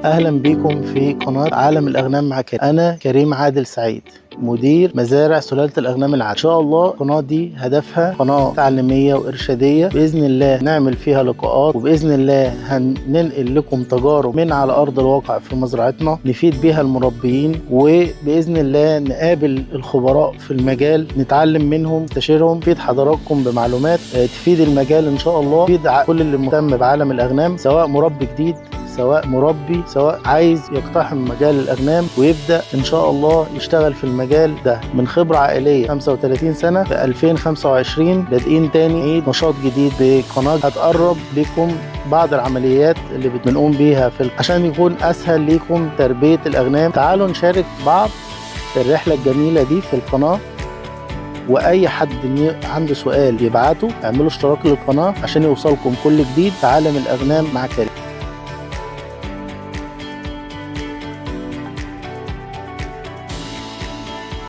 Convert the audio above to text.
اهلا بيكم في قناة عالم الاغنام مع كريم. انا كريم عادل سعيد، مدير مزارع سلالة الاغنام العادل. ان شاء الله القناة دي هدفها قناة تعليمية وارشاديه، باذن الله نعمل فيها لقاءات، وباذن الله هننقل لكم تجارب من على ارض الواقع في مزرعتنا نفيد بيها المربيين، وباذن الله نقابل الخبراء في المجال، نتعلم منهم، نستشيرهم، نفيد حضراتكم بمعلومات تفيد المجال ان شاء الله، تفيد كل اللي مهتم بعالم الاغنام، سواء مربي جديد، سواء مربي، سواء عايز يقتحم مجال الأغنام ويبدأ إن شاء الله يشتغل في المجال ده. من خبرة عائلية 35 سنة، في 2025 بادئين تاني عيد نشاط جديد بقناة هتقرب لكم بعض العمليات اللي بنقوم بيها في عشان يكون أسهل ليكم تربية الأغنام. تعالوا نشارك بعض في الرحلة الجميلة دي في القناة، واي حد عنده سؤال يبعته، اعملوا اشتراك للقناة عشان يوصلكم كل جديد في عالم الاغنام مع كريم.